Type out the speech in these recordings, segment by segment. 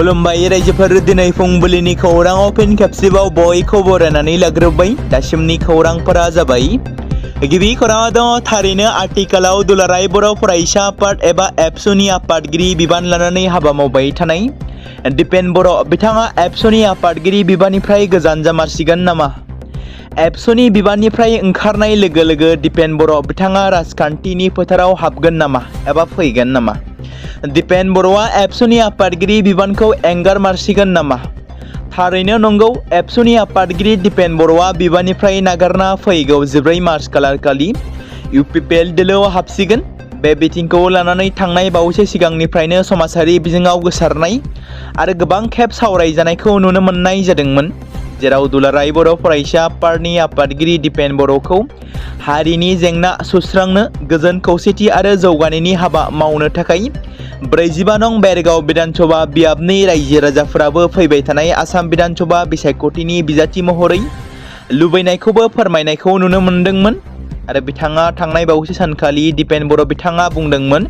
खुलुमबाय रायजोफोर, दिनै फुंबिलिनि खौराङाव फिन खेबसेबाव बयखौ बरायनानै लाग्रोबाय। दासिमनि खौरांफोरा जाबाय। गिबि खौराङा दङ, थारैनो आथिखालाव दुलाराय बर' फरायसा आफाद एबा एबसुनि आफादगिरि बिबान लानानै हाबा मावबाय थानाय दिपेन बर' बिथाङा एबसुनि आफादगिरि बिबाननिफ्राय गोजान जामारसिगोन नामा? एबसुनि बिबाननिफ्राय ओंखारनाय लोगो लोगो दिपेन बर' बिथाङा राजखान्थिनि फोथाराव हाबगोन नामा एबा फैगोन नामा? दिपेन बर'आ एबसुनि आफादगिरि बिबानखौ एंगारमारसिगोन नामा? थारैनो नंगौ, एबसुनि आफादगिरि दिपेन बर'आ बिबाननिफ्राय नागारना फैगौ 14 मार्च खालारखालि इउपिपिएल दोलोआव हाबसिगोन। बे बिथिंखौ लानानै थांनाय बावैसो सिगांनिफ्रायनो समाजारि बिजोङाव गोसारनाय आरो गोबां खेब सावरायजानायखौ नुनो मोननाय जादोंमोन, जेराव दुलाराय बर' फरायसा आफादनि आफादगिरि दिपेन बर'खौ हारिनि जेंना सुस्रांनो, गोजोन खौसेथि आरो जौगानायनि हाबा मावनो थाखाय 45 नं बेरगाव बिधानसभा बियाबनि रायजो राजाफोराबो फैबाय थानाय आसाम बिधानसभा बिसायख'थिनि बिजाथि महरै लुबैनायखौबो फोरमायनायखौ नुनो मोनदोंमोन। आरो बिथाङा थांनाय बावैसो सानखालि दिपेन बर' बिथाङा बुंदोंमोन,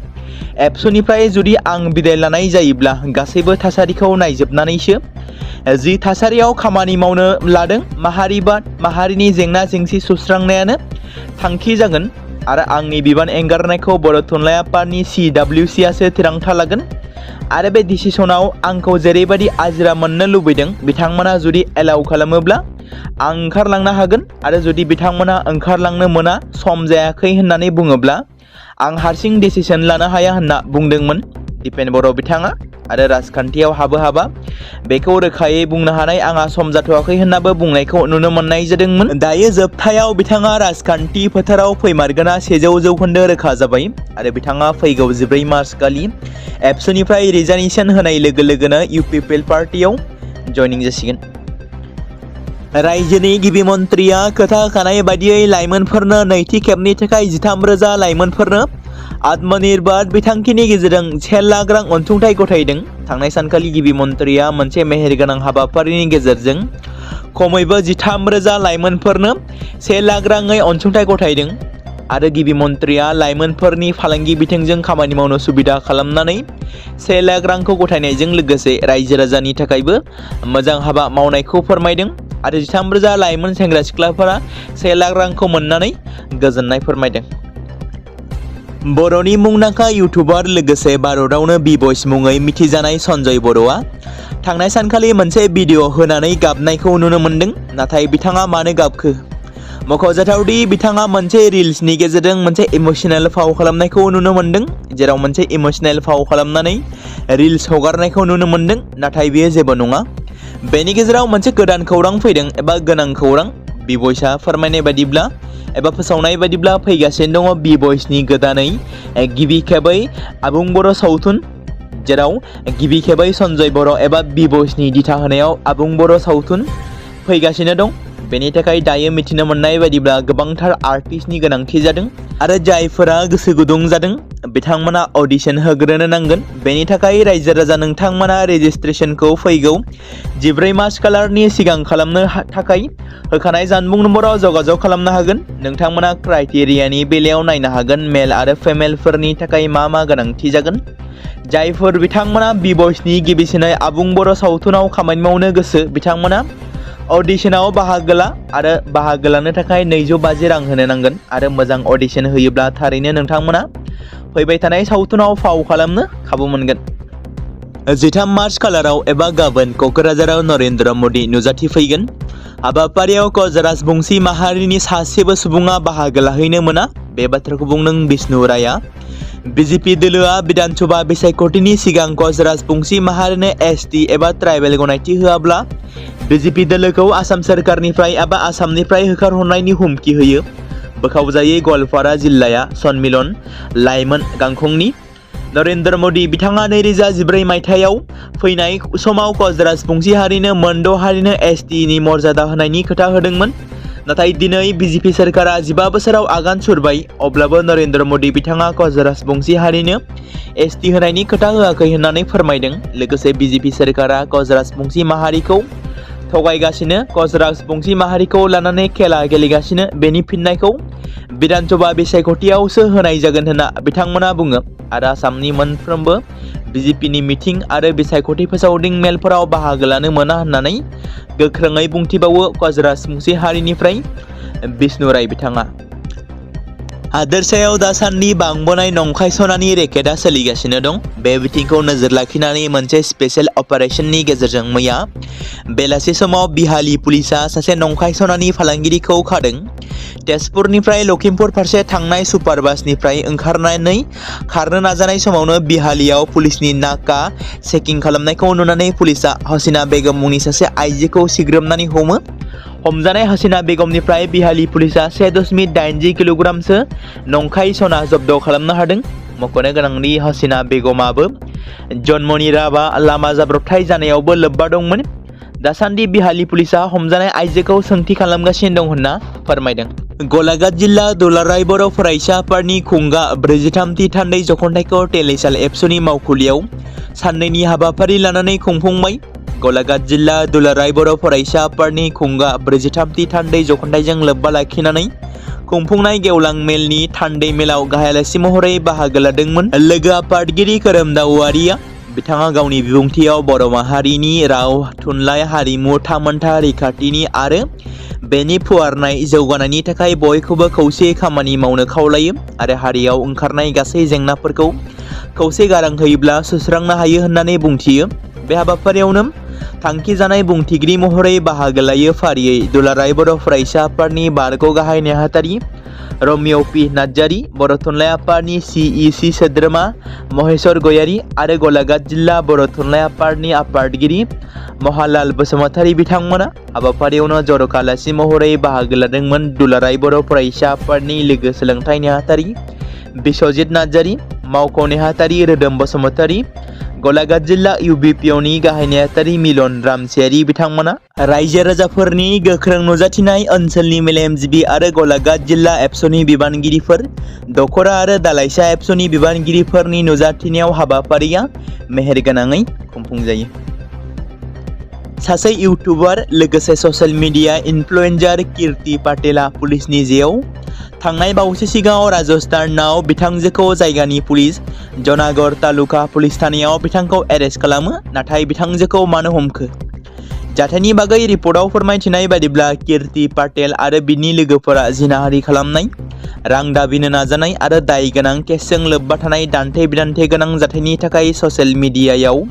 एबसुनिफ्राय जुदि आं बिदाय लानाय जायोब्ला गासैबो थासारिखौ नायजोबनानैसो जि थासारियाव खामानि मावनो लादों, माहारिबाद, माहारिनि जेंना जेंसि सुस्रांनायानो थांखि जागोन आरो आंनि बिबान एंगारनायखौ बर' थुनलाइ आफादनि CWC आसो थिरांथा लागोन। आरो बे डिसिसनाव आंखौ जेरैबायदि आजिरा मोननो लुबैदों, बिथांमोना जुदि एलाउ खालामोब्ला आं ओंखारलांनो हागोन, आरो जुदि बिथांमोना ओंखारलांनो मोना, सम जायाखै होननानै बुङोब्ला आं हारसिं डिसिसन लानो हाया होनना बुंदोंमोन दिपेन बर' बिथाङा। आरो राजखान्थियाव हाबा बेखौ रोखायै बुंनो हानाय आंहा सम जाथ'वाखै होननाबो बुंनायखौ नुनो मोननाय जादोंमोन। दायो जोबथायाव बिथाङा राजखान्थि फोथाराव फैमारगोना 100% रोखा जाबाय आरो बिथाङा फैगौ 14 मार्च खालि एबसुनिफ्राय रिजाइनेसन होनाय लोगो लोगोनो इउपिपिएल पार्टियाव जयनिं जासिगोन। रायजोनि गिबि मन्थ्रिया खोथा होखानाय बायदियै लाइमोनफोरनो नैथि खेबनि थाखाय 13,000 लाइमोनफोरनो आत्मनिर्भर बिथांखिनि गेजेरजों 1 लाख रां अनसुंथाइ गथायदों। थांनाय सानखालि गिबि मन्थ्रिया मोनसे मेहेरगोनां हाबाफारिनि गेजेरजों खमैबो 13,000 लाइमोनफोरनो 1 लाख राङै अनसुंथाइ गथायदों। आरो गिबि मन्थ्रिया लाइमोनफोरनि फालांगि बिथिंजों खामानि मावनो सुबिदा खालामनानै 1 लाख रांखौ गथायनायजों लोगोसे रायजो राजानि थाखायबो मोजां हाबा मावनायखौ फोरमायदों। आरो 13,000 लाइमोन सेंग्रा सिख्लाफोरा 1 लाख रांखौ मोननानै गोजोननाय फोरमायदों। बर'नि मुंदांखा इउटुबार लोगोसे भारतावनो बि-बयस मुङै मिथिजानाय सन्जय बर'आ थांनाय सानखालि मोनसे भिडिअ होनानै गाबनायखौ नुनो मोनदों। नाथाय बिथाङा मानो गाबखो? मख'जाथावदि बिथाङा मोनसे रिल्सनि गेजेरजों मोनसे इमोसनेल फाव खालामनायखौ नुनो मोनदों, जेराव मोनसे इमोसनेल फाव खालामनानै रिल्स हगारनायखौ नुनो मोनदों। नाथाय बेयो जेबो नङा। बेनि गेजेराव मोनसे गोदान खौरां फैदों एबा गोनां खौरां। बि-बयसआ फोरमायनाय बायदिब्ला एबा फोसावनाय बायदिब्ला फैगासिनो दङ बि-बयसनि गोदानै गिबि खेबै आबुं बर' सावथुन, जेराव गिबि खेबै सन्जय बर' एबा बि-बयसनि दिथा होनायाव आबुं बर' सावथुन फैगासिनो दं। बेनि थाखाय दायो मिथिनो मोननाय बायदिब्ला गोबांथार आर्टिस्टनि गोनांथि जादों आरो जायफोरा गोसो गुदुं जादों बिथांमोना अडिशन होग्रोनो नांगोन। बेनि थाखाय रायजो राजा नोंथांमोना रेजिस्ट्रेशनखौ फैगौ 14 मार्च खालारनि सिगां खालामनो थाखाय होखानाय जानबुं नम्बराव जगाजग खालामनो हागोन। नोंथांमोना क्राइटेरियानि बेलायाव नायनो हागोन मेल आरो फेमेलफोरनि थाखाय मा गानांथि जागोन। जायफोर बिथांमोना बि-बयसनि गिबिसिनै आबुं बर' सावथुनाव खामानि मावनो गोसो, बिथांमोना अडिशनाव बाहागो ला आरो बाहागो लानो थाखाय 250 रां होनो नांगोन। आरो मोजां अडिशन होयोब्ला थारैनो नोंथांमोना फैबाय थानाय सावथुनाव फाव खालामनो खाबु मोनगोन। 13 मार्च खालाराव एबा गाबोन क'क्राझाराव नरेन्द्र मदि नुजाथिफैगोन। हाबाफारियाव क'च राजबंसि माहारिनि सासेबो सुबुङा बाहागो लाहैनो मोना, बे बाथ्राखौ बुंदों बिष्णु रायआ। बिजेपि दोलोआ बिधानसभा बिसायख'थिनि सिगां क'च राजबंसि माहारिनो एसटि एबा ट्राइबेल गनायथि होआब्ला बिजेपि दोलोखौ आसाम सोरखारनिफ्राय एबा आसामनिफ्राय होखारहरनायनि हुमखि होयो। बोखावजायै गवालपारा जिल्लाया सनमिलन लाइमोन गांखंनि नरेन्द्र मदि बिथाङा 2014 मायथाइयाव फैनाय समाव क'च राजबंसि हारिनो मोन 6 हारिनो एसटिनि मर्यादा होनायनि खोथा होदोंमोन। नाथाय दिनै बिजेपि सोरखारा 15 बोसोराव आगान सुरबाय, अब्लाबो नरेन्द्र मदि बिथाङा क'च राजबंसि हारिनो एसटि होनायनि खोथा होआखै होननानै फोरमायदों। लोगोसे बिजेपि सोरखारा क'च राजबंसि माहारिखौ थगायगासिनो, क'च राजबंसि माहारिखौ लानानै खेला गेलेगासिनो। बेनि फिननायखौ बिधानसभा बिसायख'थियावसो होनाय जागोन होनना बिथांमोना बुङो। आरो आसामनि मोनफ्रोमबो BJPनि मिटिं आरो बिसायख'थि फोसावदिं मेलफोराव बाहागो लानो मोना होननानै गोख्रोङै बुंथिबावो क'क्राझार मुंसे हारिनिफ्राय बिष्णु राय बिथाङा। हादोरसायाव दासान्दि बांबोनाय नंखाय सनानि रेकेटआ सोलिगासिनो दं। बे बिथिंखौ नोजोर लाखिनानै मोनसे स्पेशेल अपारेशननि गेजेरजों मैया बेलासि समाव बिहाली पुलिसआ सासे नंखाय सनानि फालांगिरिखौ खादों। तेजपुरनिफ्राय लखिमपुर फारसे थांनाय सुपार बासनिफ्राय ओंखारनानै खारनो नाजानाय समावनो बिहालीयाव पुलिसनि नाका चेकिं खालामनायखौ नुनानै पुलिसआ हसीना बेगम मुंनि सासे आइजोखौ सिग्रोमनानै हमो। हमजानाय हसीना बेगमनिफ्राय बिहाली पुलिसआ 1.80 किल'ग्रामसो नंखाय सना जब्द खालामनो हादों। मख'नो गोनांदि हसीना बेगमाबो जन्मनि राबा लामा जाब्रबथाय जानायावबो लोब्बा दंमोन। दासान्दि बिहाली पुलिसआ हमजानाय आइजोखौ सोंथि खालामगासिनो दं होनना फोरमायदों। गलाघाट जिल्ला दुलाराय बर' फरायसा आफादनि खुंगा 43थि थान्दै जख'न्थाइखौ टेलिसाल एबसुनि मावखुलियाव साननैनि हाबाफारि लानानै खुंफुंबाय। गलाघाट जिल्ला दुलाराय बर' फरायसा आफादनि खुंगा 43थि थान्दै जख'न्थाइजों लोब्बा लाखिनानै खुंफुंनाय गेवलां मेलनि थान्दै मेलाव गाहाय आलासि महरै बाहागो लादोंमोन लोगो आफादगिरि खोरोमदाव औवारिया। बिथाङा गावनि बिबुंथियाव बर' माहारिनि राव थुनलाइ हारिमु थामोन्था रैखाथिनि आरो बेनि फुवारनाय जौगानायनि थाखाय बयखौबो खौसेयै खामानि मावनो खावलायो आरो हारियाव ओंखारनाय गासै जेंनाफोरखौ खौसे गारां होयोब्ला सुस्रांनो हायो होननानै बुंथियो। बे हाबाफारियावनो थांखि जानाय बुंथिगिरि महरै बाहागो लायो फारियै दुलाराय बर' फरायसा आफादनि बारग' गाहाय नेहाथारि रमिय पि नार्जारि, बर' थुनलाइ आफादनि CEC सोद्रोमा महेश्वर गयारि आरो गलाघाट जिल्ला बर' थुनलाइ आफादनि आफादगिरि महालाल बसुमतारी बिथांमोना। हाबाफारियावनो जर'खा आलासि महरै बाहागो लादोंमोन दुलाराय बर' फरायसा आफादनि लोगो सोलोंथाइ नेहाथारि बिश्वजित नार्जारि, मावख' नेहाथारि रोदोम बसुमतारी, गलाघाट जिल्ला UBPOनि गाहाय नेहाथारि मिलन रामसियारि बिथांमोना। रायजो राजाफोरनि गोख्रों नुजाथिनाय ओनसोलनि मेलेमजिबि आरो गलाघाट जिल्ला एबसुनि बिबानगिरिफोर, दख'रा आरो दालाइसा एबसुनि बिबानगिरिफोरनि नुजाथिनायाव हाबाफारिया मेहेरगोनाङै खुंफुंजायो। सासे इउटुबार लोगोसे ससियेल मिडिया इनफ्लुएन्जार कीर्ति पाटेला पुलिसनि जेआव। थांनाय बावैसो सिगाङाव राजस्थानाव बिथांजोखौ जायगानि पुलिस जनागढ़ तालुका पुलिस थानायाव बिथांखौ एरेस्ट खालामो। नाथाय बिथांजोखौ मानो हमखो? जाथायनि बागै रिपर्टआव फोरमायथिनाय बायदिब्ला कीर्ति पाटेल आरो बिनि लोगोफोरा जिनाहारि खालामनाय, रां दाबिनो नाजानाय आरो दाय गोनां केसजों लोब्बा थानाय दान्थे बिदान्थे गोनां जाथायनि थाखाय ससियेल मिडियायाव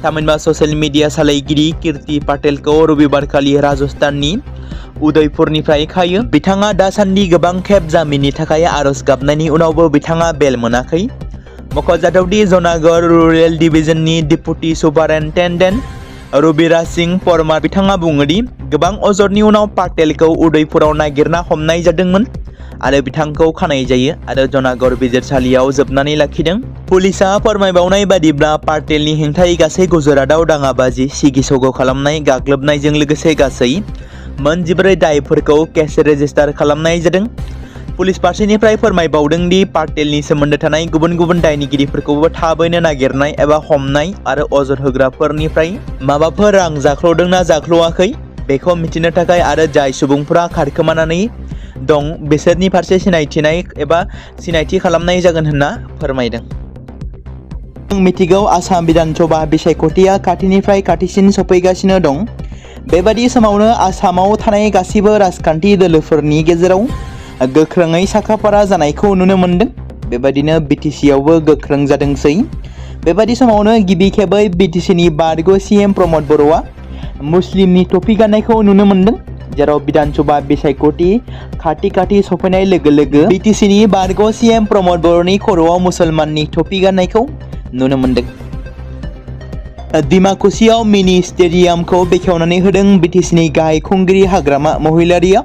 थामहिनबा ससियेल मिडिया सालायगिरि कीर्ति पाटेलखौ रबिबारखालि राजस्थाननि उदयपुरनिफ्राय खायो। बिथाङा दासान्दि गोबां खेब जामिननि थाखाय आर'ज गाबनायनि उनावबो बिथाङा बेल मोनाखै। मख'जाथावदि जनागढ़ रुरेल डिभिजननि डिपुटि सुपारिनटेन्डेन्ट रबिराज सिंह परमार बिथाङा बुङोदि गोबां अजदनि उनाव पाटेलखौ उदयपुराव नागिरना हमनाय जादोंमोन आरो बिथांखौ खानाय जायो आरो जनागढ़ बिजिरसालियाव जोबनानै लाखिदों। पुलिसआ फोरमायबावनाय बादिब्ला पाटेलनि हेंथायै गासै गुजरातआव दाङाबाजि, सिगि-सग' खालामनाय, गाग्लोबनायजों लोगोसे गासै मोन 14 दायफोरखौ केस रेजिस्टार खालामनाय जादों। पुलिस फारसेनिफ्राय फोरमायबावदों दि पाटेलनि सोमोन्दो थानाय गुबुन गुबुन दायनिगिरिफोरखौबो थाबैनो नागिरनाय एबा हमनाय आरो अजद होग्राफोरनिफ्राय माबाफोर रां जाख्ल'दोंना जाख्ल'वाखै बेखौ मिथिनो थाखाय आरो जाय सुबुंफोरा खारखोमानानै दं बिसोरनि फारसे सिनायथिनाय एबा सिनायथि खालामनाय जागोन होनना फोरमायदों। जों मिथिगौ आसाम बिधानसभा बिसायख'थिया खाथिनिफ्राय खाथिसिन सफैगासिनो दं। बेबादि समावनो आसामाव थानाय गासिबो राजखान्थि दोलोफोरनि गेजेराव गोख्रोङै साखाफारा जानायखौ नुनो मोन्दों। बेबादिनो BTC-आवबो गोख्रों जादोंसै। बेबादि समावनो गिबि खेबै BTC-नि बारग' CM प्रमद बर'आ मुस्लिमनि टफि गाननायखौ नुनो मोन्दों। जेराव बिधानसभा बिसायख'थि खाथि सफैनाय लोगो लोगो BTC-नि बारग' CM प्रमद बर'नि खर'आव मुसलमाननि टफि गाननायखौ नुनो मोन्दों। डिमाकुसियाव मिनि स्टेडियामखौ बेखेवनानै होदों BTC-नि गाहाय खुंगिरि हाग्रामा महिलारिया।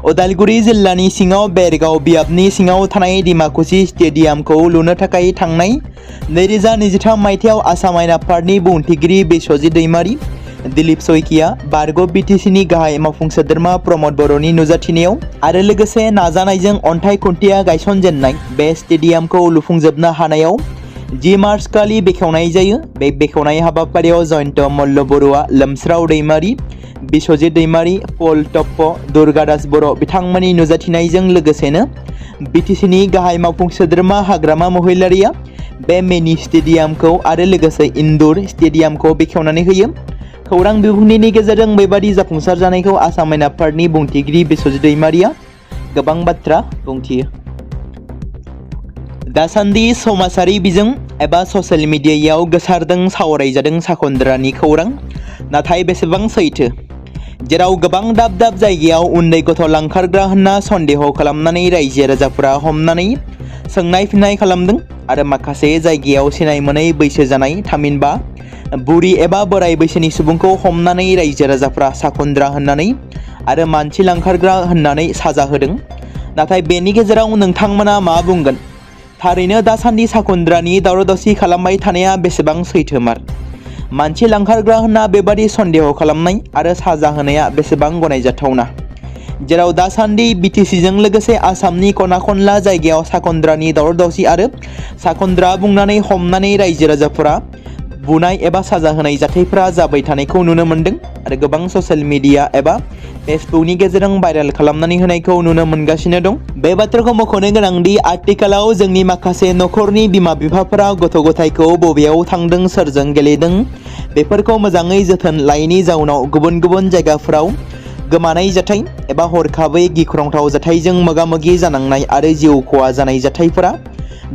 उदालगुरि जिल्लानि सिङाव बेरगाव बियाबनि सिङाव थानाय डिमाकुसि स्टेडियामखौ लुनो थाखाय थांनाय 2023 मायथाइयाव आसाम आयेन आफादनि बुंथिगिरि बिश्वजित दैमारि, दिलीप सयकिया, बारग' BTC-नि गाहाय मावफुं सोद्रोमा प्रमद बर'नि नुजाथिनायाव आरो लोगोसे नाजानायजों अन्थाइ खुन्थिया गायसनजेननाय बे स्टेडियामखौ लुफुंजोबनो हानायाव 10 मार्च खालि बेखेवनाय जायो। बे बेखेवनाय हाबाफारियाव जयन्त मल्ल बरुवा, लोमस्राव दैमारि, बिश्वजित दैमारि, पल टप्प, दुर्गादास बर' बिथांमोननि नुजाथिनायजों लोगोसेनो BTC-नि गाहाय मावफुं सोद्रोमा हाग्रामा महिलारिया बे मिनि स्टेडियामखौ आरो लोगोसे इनडोर स्टेडियामखौ बेखेवनानै होयो। खौरां बिबुंथिनि गेजेरजों बेबादि जाफुंसार जानायखौ आसाम आयेन आफादनि बुंथिगिरि बिस्वजित दैमारिया गोबां बाथ्रा बुंथियो। दासान्दि समाजारि बिजों एबा ससियेल मिडियायाव गोसारदों सावरायजादों साखन्द्रानि खौरां, नाथाय बेसेबां सैथो? जेराव गोबां दाब दाब जायगायाव उन्दै गथ' लांखारग्रा होनना सन्देह खालामनानै रायजो राजाफोरा हमनानै सोंनाय फिन्नाय खालामदों आरो माखासे जायगायाव सिनाय मोनै बैसो जानाय थामहिनबा बुरि एबा बोराय बैसोनि सुबुंखौ हमनानै रायजो राजाफोरा साखन्द्रा होननानै आरो मानसि लांखारग्रा होननानै साजा होदों। नाथाय बेनि गेजेराव नोंथांमोना मा बुंगोन? थारैनो दासान्दि साखन्द्रानि दावराव दावसि खालामबाय थानाया बेसेबां सैथोमार? मानसि लांखारग्रा होनना बेबादि सन्देह खालामनाय आरो साजा होनाया बेसेबां गनायजाथावना? जेराव दासान्दि बिटिसिजों लोगोसे आसामनि खना खनला जायगायाव साखन्द्रानि दावराव दावसि आरो साखन्द्रा बुंनानै हमनानै रायजो राजाफोरा बुनाय एबा साजा होनाय जाथायफोरा जाबाय थानायखौ नुनो मोनदों आरो गोबां ससियेल मिडिया एबा फेसबुकनि गेजेरजों भाइरेल खालामनानै होनायखौ नुनो मोनगासिनो दं। बे बाथ्राखौ मख'नो गोनांदि आथिखालाव जोंनि माखासे नखरनि बिमा बिफाफोरा गथ' गथायखौ बबेयाव थांदों, सोरजों गेलेदों बेफोरखौ मोजाङै जोथोन लायैनि जाउनाव गुबुन गुबुन जायगाफोराव गोमानाय जाथाय एबा हरखाबै गिख्रंथाव जाथायजों मोगा मोगि जानांनाय आरो जिउ खहा जानाय जाथायफोरा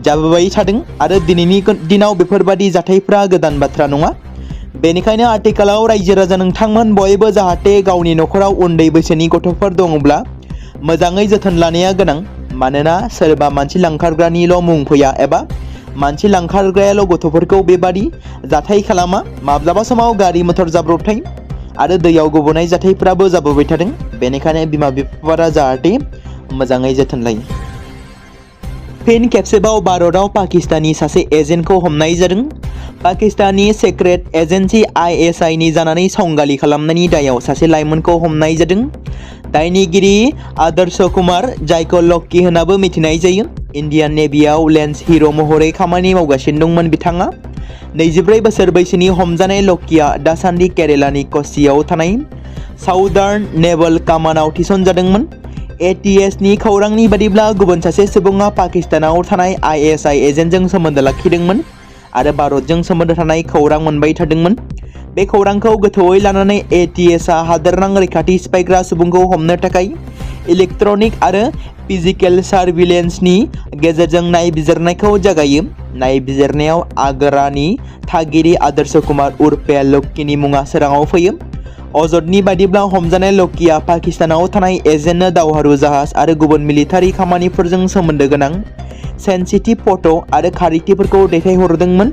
जाबोबाय थादों आरो दिनैनि दिनाव बेफोरबादि जाथायफोरा गोदान बाथ्रा नङा। बेनिखायनो आथिखालाव रायजो राजा नोंथांमोन बयबो जाहाथे गावनि नखराव उन्दै बैसोनि गथ'फोर दङब्ला मोजाङै जोथोन लानाया गोनां। मानोना सोरबा मानसि लांखारग्रानिल' मुं फैया एबा मानसि लांखारग्रायाल' गथ'फोरखौ बेबादि जाथाय खालामा। माब्लाबा समाव गारि मटर जाब्रबथाय आरो दैयाव गबोनाय जाथायफोराबो जाबोबाय थादों। बेनिखायनो बिमा बिफाफोरा जाहाथे मोजाङै जोथोन लायो। फिन खेबसेबाव भारतआव पाकिस्तानी सासे एजेन्टखौ हमनाय जादों। पाकिस्तानी सेक्रेट एजेन्सि ISI नि जानानै संगालि खालामनायनि दायाव सासे लाइमोनखौ हमनाय जादों। दायनिगिरि आदर्श कुमार, जायखौ लक्की होननाबो मिथिनाय जायो, इन्डियान नेभियाव लेन्स हिर' महरै खामानि मावगासिनो दंमोन बिथाङा। 24 बोसोर बैसोनि हमजानाय लक्कीया दासान्दि केरेलानि क'च्चिआव थानाय साउदार्न नेभल कामानाव थिसनजादोंमोन। ATS नि खौरांनि बादिब्ला गुबुन सासे सुबुङा पाकिस्तानाव थानाय ISI एजेन्टजों सोमोन्दो लाखिदोंमोन आरो भारतजों सोमोन्दो थानाय खौरां मोनबाय थादोंमोन। बे खौरांखौ गोथौयै लानानै ATSआ हादोरनां रैखाथि सिफायग्रा सुबुंखौ हमनो थाखाय इलेक्ट्रनिक आरो फिजिकेल सार्भिलेन्सनि गेजेरजों नायबिजिरनायखौ जागायो। नायबिजिरनायाव आग्रानि थागिरि आदर्श कुमार उर्फे लक्कीनि मुङा सोराङाव फैयो। अजदनि बादिब्ला हमजानाय लक्कीया पाकिस्तानाव थानाय एजेन्टनो दावहारु जाहाज आरो गुबुन मिलिटारि खामानिफोरजों सोमोन्दो गोनां सेन्सिटिभ फट' आरो खारिथिफोरखौ दैथायहरदोंमोन।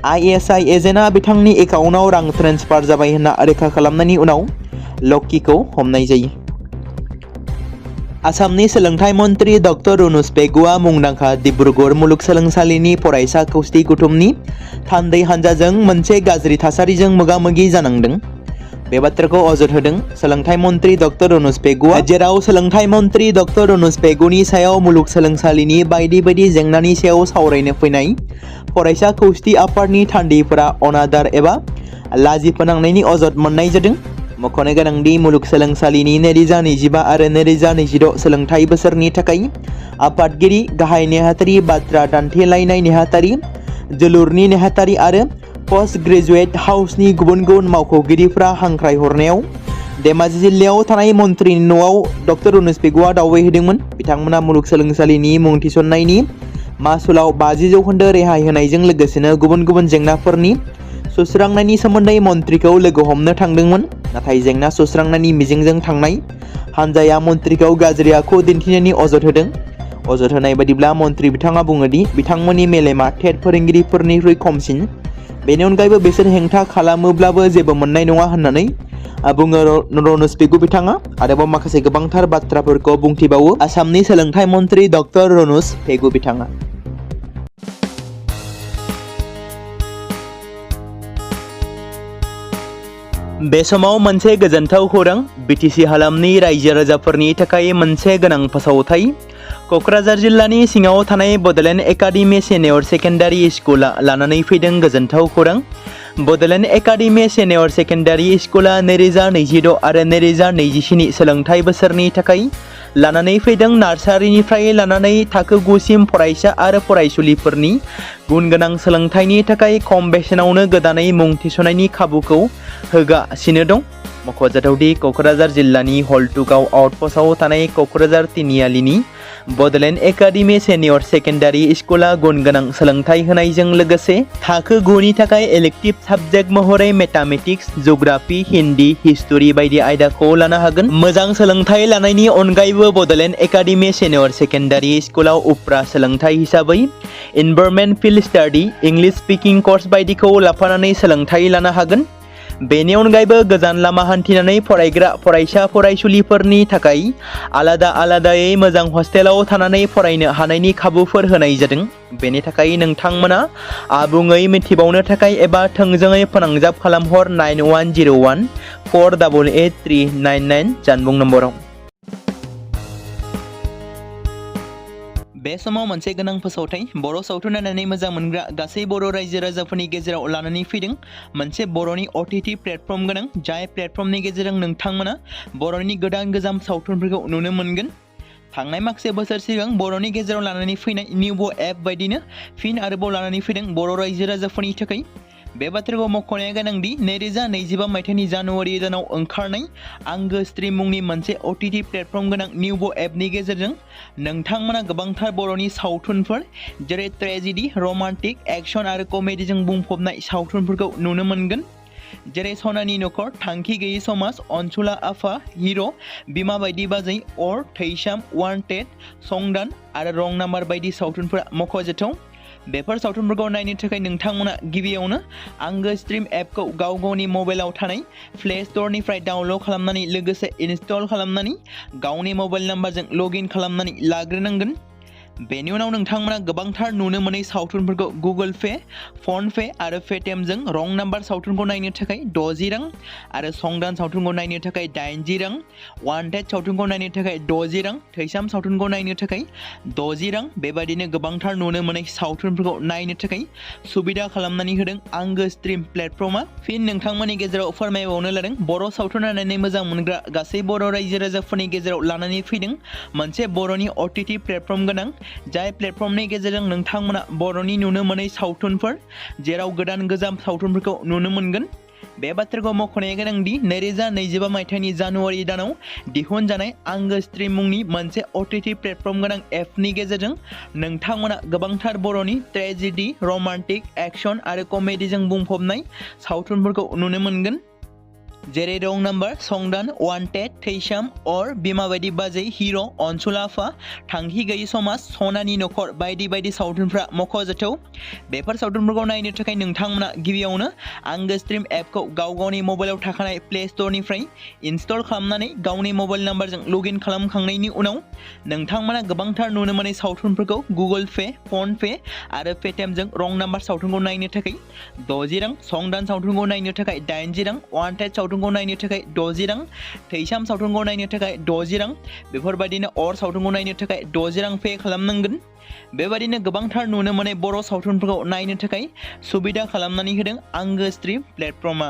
ISI एजेन्टआ बिथांनि एकाउन्टआव रां ट्रेन्सफार जाबाय होनना रोखा खालामनायनि उनाव लक्कीखौ हमनाय जायो। आसामनि सोलोंथाइ मन्त्रि डक्टर रुनुस पेगुआ मुंदांखा डिब्रुगड़ मुलुगसोलोंसालिनि फरायसा खौसि गौथुमनि थान्दै हान्जाजों मोनसे गाज्रि थासारिजों मोगा मोगि जानांदों। बे बाथ्राखौ अजद होदों सोलोंथाइ मन्त्रि डक्टर रुनुस पेगुआ, जेराव सोलोंथाइ मन्त्रि डक्टर रुनुस पेगुनि सायाव मुलुगसोलोंसालिनि बायदि बायदि जेंनानि सायाव सावरायनो फैनाय फरायसा खौसि आफादनि थान्दैफोरा अनादार एबा लाजि फोनांनायनि अजद मोननाय जादों। मख'नो गोनांदि मुलुगसोलोंसालिनि 2025 आरो 2026 सोलोंथाइ बोसोरनि थाखाय आफादगिरि, गाहाय नेहाथारि, बाथ्रा दान्थेलायनाय नेहाथारि, जोलुरनि नेहाथारि आरो पस्ट ग्रेजुएट हाउसनि गुबुन गुबुन मावख'गिरिफ्रा हांख्राय हरनायाव धेमाजि जिल्लायाव थानाय मन्थ्रिनि न'आव डक्टर रुनुस पेगुआ दावबायहैदोंमोन। बिथांमोना मुलुगसोलोंसालिनि मुं थिसननायनि मासुलाव 50% रेहाय होनायजों लोगोसेनो गुबुन गुबुन जेंनाफोरनि सुस्रांनायनि सोमोन्दै मन्थ्रिखौ लोगो हमनो थांदोंमोन। नाथाय जेंना सुस्रांनायनि मिजिंजों थांनाय हान्जाया मन्थ्रिखौ गाज्रि आखु दिन्थिनायनि अजद होदों। अजद होनाय बादिब्ला मन्थ्रि बिथाङा बुङोदि बिथांमोननि मेलेमा टेट फोरोंगिरिफोरनिख्रुइ खमसिन। बेनि अनगायैबो बिसोर हेंथा खालामोब्लाबो जेबो मोननाय नङा होननानै बुङो रुनुस पेगु बिथाङा। आरोबाव माखासे गोबांथार बाथ्राफोरखौ बुंथिबावो आसामनि सोलोंथाइ मन्त्रि डक्टर रुनुस पेगु बिथाङा। बे समाव मोनसे गोजोनथाव खौरां, बिटिसि हालामनि रायजो राजाफोरनि थाखाय मोनसे गोनां फोसावथाय। क'क्राझार जिल्लानि सिङाव थानाय बड'लेण्ड एकाडेमि सिनियर सेकेन्डारि स्कुला लानानै फैदों गोजोनथाव खौरां। बड'लेण्ड एकाडेमि सिनियर सेकेन्डारि स्कुला 2026 आरो 2027 सोलोंथाइ बोसोरनि थाखाय लानानै फैदों। नार्सारिनिफ्राय लानानै थाखो 9सिम फरायसा आरो फरायसुलिफोरनि गुन गोनां सोलोंथाइनि थाखाय खम बेसेनावनो गोदानै मुं थिसननायनि खाबुखौ होगासिनो दं। मख'जाथावदि क'क्राझार जिल्लानि हल्टुगाव आउटपस्टआव थानाय क'क्राझार तिनिआलिनि बड'लेण्ड एकाडेमि सेनियर सेकेन्डारि स्कुला गुन गोनां सोलोंथाइ होनायजों लोगोसे थाखो 9नि थाखाय इलेक्टिभ साबजेक्ट महरै मेथामेटिक्स, जिअ'ग्राफि, हिन्दी, हिस्टरि बायदि आयदाखौ लानो हागोन। मोजां सोलोंथाइ लानायनि अनगायैबो बड'लेण्ड एकाडेमि सेनियर सेकेन्डारि स्कुलाव उफ्रा सोलोंथाइ हिसाबै environment field study, English speaking course बायदिखौ लाफानानै सोलोंथाइ लानो हागोन। बेनि अनगायैबो गोजान लामा हान्थिनानै फरायग्रा फरायसा फरायसुलिफोरनि थाखाय आलादा आलादायै मोजां हस्टेलाव थानानै फरायनो हानायनि खाबुफोर होनाय जादों। बेनि थाखाय नोंथांमोना आबुङै मिथिबावनो थाखाय एबा थोंजोङै फोनांजाब खालामहर 9101 488 399 जानबुं नम्बराव। बे समाव मोनसे गोनां फोसावथाय बर' सावथुन नायनानै मोजां मोनग्रा गासै बर' रायजो राजाफोरनि गेजेराव लानानै फैदों मोनसे बर'नि OTT प्लेटफर्म गोनां, जाय प्लेटफर्मनि गेजेरजों नोंथांमोना बर'नि गोदान गोजाम सावथुनफोरखौ नुनो मोनगोन। थांनाय माखासे बोसोर सिगां बर'नि गेजेराव लानानै फैनाय निउबो एप बायदिनो फिन आरोबाव लानानै फैदों बर' रायजो राजाफोरनि थाखाय। बे बाथ्राखौ मख'नाया गोनांदि 2025 मायथाइनि जानुवारि दानाव ओंखारनाय आंगो स्ट्रिम मुंनि मोनसे OTT प्लेटफर्म गोनां निउबो एपनि गेजेरजों नोंथांमोना गोबांथार बर'नि सावथुनफोर जेरै ट्रेजेडि, रमान्टिक, एक्शन आरो कमेडिजों बुंफबनाय सावथुनफोरखौ नुनो मोनगोन। जेरै सनानि नखर, थांखि गैयै समाज, अनसुला आफा, हिर', बिमा बायदि बाजै, अर, थैसाम, वान्टेड, संदान आरो रं नाम्बार बायदि सावथुनफोरा मख'जाथाव। बेफोर सावथुनफोरखौ नायनो थाखाय नोंथांमोना गिबियावनो आंगो स्ट्रिम एपखौ गाव गावनि मबाइलाव थानाय प्ले स्ट'रनिफ्राय डाउनल'ड खालामनानै लोगोसे इनस्टल खालामनानै गावनि मबाइल नाम्बारजों लग इन खालामनानै लाग्रोनांगोन। बेनि उनाव नोंथांमोना गोबांथार नुनो मोनै सावथुनफोरखौ गुगोल पे, फन पे आरो पेटिएमजों रं नाम्बार सावथुनखौ नायनो थाखाय 60 रां आरो संदान सावथुनखौ नायनो थाखाय 80 रां, वान्टेड सावथुनखौ नायनो थाखाय 60 रां, थैसाम सावथुनखौ नायनो थाखाय 60 रां बेबायदिनो गोबांथार नुनो मोनै सावथुनफोरखौ नायनो थाखाय सुबिदा खालामनानै होदों आंगो स्ट्रिम प्लेटफर्मा। फिन नोंथांमोननि गेजेराव फोरमायबावनो लादों बर' सावथुन नायनानै मोजां मोनग्रा गासै बर' रायजो राजाफोरनि गेजेराव लानानै फैदों मोनसे बर'नि OTT प्लेटफर्म गोनां, जाय प्लेटफर्मनि गेजेरजों नोंथांमोना बर'नि नुनो मोनै सावथुनफोर जेराव गोदान गोजाम सावथुनफोरखौ नुनो मोनगोन। बे बाथ्राखौ मख'नाया गोनांदि 2025 मायथाइनि जानुवारि दानाव दिहुनजानाय आंगो स्ट्रिम मुंनि मोनसे OTT प्लेटफर्म गोनां एपनि गेजेरजों नोंथांमोना गोबांथार बर'नि ट्रेजेडि, रमान्टिक, एक्शन आरो कमेडिजों बुंफबनाय सावथुनफोरखौ नुनो मोनगोन। जेरै रं नाम्बार, संदान, वान्टेड, थैसाम, अर, बिमा बायदि बाजै, हिर', अनसुला आफा, थांखि गैयै समाज, सनानि नखर बायदि बायदि सावथुनफ्रा मख'जाथाव। बेफोर सावथुनफोरखौ नायनो थाखाय नोंथांमोना गिबियावनो आंगो स्ट्रिम एपखौ गाव गावनि मबाइलाव थाखानाय प्ले स्ट'रनिफ्राय इनस्टल खालामनानै गावनि मबाइल नाम्बारजों लग इन खालामखांनायनि उनाव नोंथांमोना गोबांथार नुनो मोनै सावथुनफोरखौ गुगोल पे, फन पे आरो पेटिएमजों रं नाम्बार सावथुनखौ नायनो थाखाय 60 रां, संदान सावथुनखौ नायनो थाखाय 80 रां, वान्टेड सावथुनखौ नायनो थाखाय 60 रां, थैसाम सावथुनखौ नायनो थाखाय 60 रां बेफोरबायदिनो अर सावथुनखौ नायनो थाखाय 60 रां पे खालामनांगोन। बेबायदिनो गोबांथार नुनो मोनै बर' सावथुनफोरखौ नायनो थाखाय सुबिदा खालामनानै होदों आंगो स्ट्रिम प्लेटफर्मा।